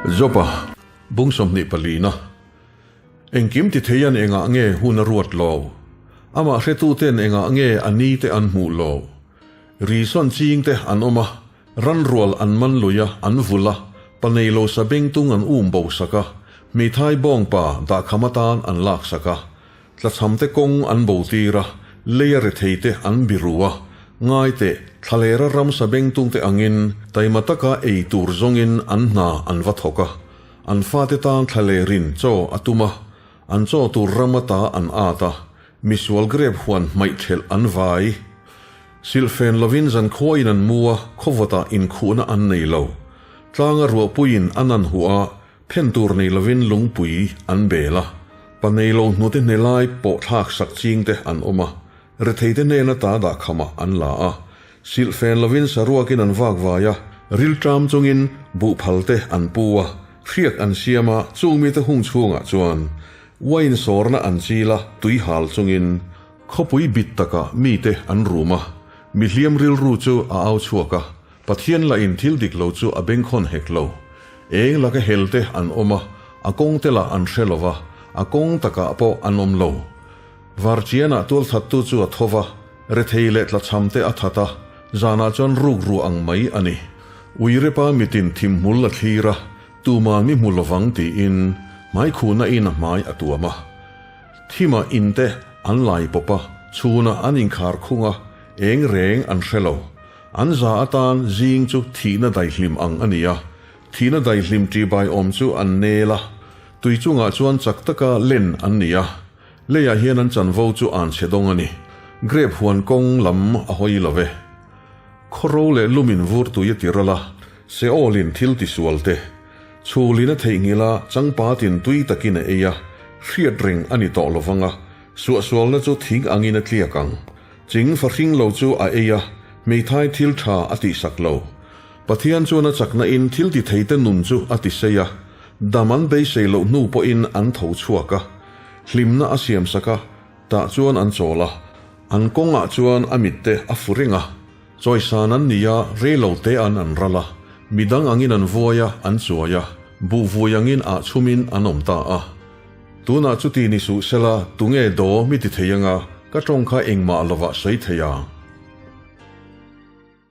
Joba, bung 24na. Engkim ti theian engah nge hun a ruat lo? Amah hretuten engah nge a ni te an hmuh lo? Ri sawn ching te an awm a, ran rual an man lui a, an vulh a, pa nei lo sa bengtung an um bo sak a, hmeithai bawngpa dahkham atan an lak sak a, tlachham te kawng an bo tir a, leia rethei te an biru a, ngai teh, thlalera ram sa bengtung te angin taima taka ei tur zawngin an hna an va thawk a, an fate tan thlalerin chaw a tum a, an chaw tur ram ata an at a, Misual grep huan hmaih thelh an vai. Silhfen lovin zankhuain an mu a, khawvawtah inkhuhna an nei lo. Tlanga ruahpuiin an an huh a, phen tur nei lovin lungpui an bel a. Pa nei lo hnute hne lai pawh thlak sak ching te an awm a, retheite hnena ta dah khamah an la a. Silhfen lovin saruakin an vak vai a, rilṭam chungin buhphal te an pu a, hriak an siam a, chung mite hung chhungah chuan Wine sawrna an chil a, tui hal chungin khawpui bit takah mite an rum a, mihliam rilru chu a au chhuak a, Pathian lahin thil dik lo chu a bengkhawn hek lo. Eng laka hel te an awm a, a kawng te lah an hre lo va, a kawng takah pawh an awm lo. Varchianah tualthattu chu a tho va, rethei leh tlachham te a that a, zanah chuan ruk ruah ang mai a ni. Uirepa mitin thimhmul a thlir a, Tuman mi hmu lovang tiin hmaikhuhna in a hmai a tuam a. Thima in te an lai pawp a, chhunah an inkhar khung a, eng reng an hre lo. An za atan zing chu thihna daihlim ang a ni a, thihna daihlim ṭihbai awm chu an nel a, tui chungah chuan chak taka len an ni a, leiah hian an chanvo chu an chhe dawng a ni. Grape huan kawng lam a hawi lo ve. Khawro leh lumin vur tui a ti ral a, Seol-in thil tisual te, chhulin a theihnghilh a, changpatin tui takin a ei a, hriat reng a ni tawh lo vang a, suahsualna chu thing angin a tliak ang. Ching fahring lo chu a ei a, hmeithai thil tha a tihsak lo. Pathian chuan a chakna in thil ti thei te nun chu a ti sei a, dam an beisei loh hnu pawhin an tho chhuak a, hlimna a siamsak a, tah chuan an chawl a, an kawngah chuan a mitte a fu reng a. Chawisan an ni a, rei lo te an an ral a, midang angin an vuai a, an chuai a, buh vui angin ah chhumin an awm ta a. Tunah chuti ni suh sela, tunge daw mi ti thei anga, ka tawng kha engmah lovah sawi thei ang.